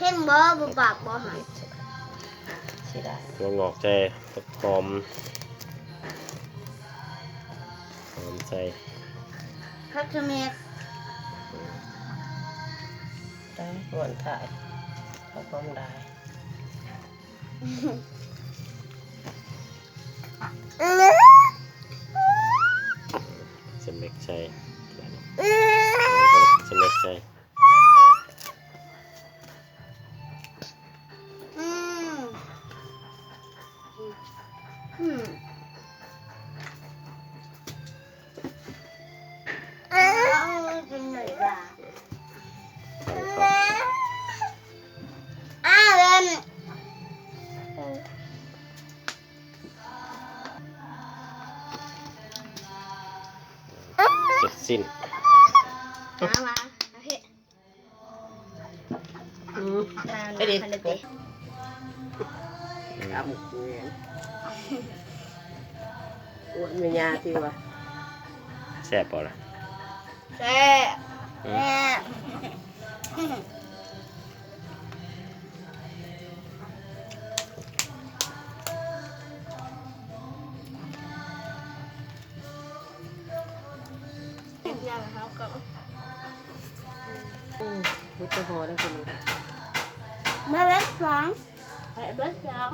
ເຫັນບໍ່? ບໍ່ບາບບໍ່ຫັ້ນ ເສຍດາຍ. ຖົ່ວງອກໃສ່ ຜັກຫອມ ຫອມໃສ່ ຜັກສະແໝກ ຕາຍ ມ່ວນທ້າຍ ຜັກຫອມຫຼາຍ. ສະແໝກໃສ່ ສະແໝກໃສ່ ອືມ ອືມ ເອົາກິນໜ້ອຍດາ ເສັດສິ້ນ ມາ ມາ ໂອເຄ. ອືມ ອ່າ ໄປເດັດ ໄປເດັດ ອືມ ຕຳເກືອ ໂອ້ຍ ແມ່ຍ່າຕິວ່າ ແຊບບໍ່ລະ? ແຊບ ອືມ ແຊບ. ເຮັດຫຍັງເຮົາກໍ ອືມ ເບິດແຕ່ພໍແລ້ວ ມາເບິດສອງ ໃຫ້ເບິດສອງ.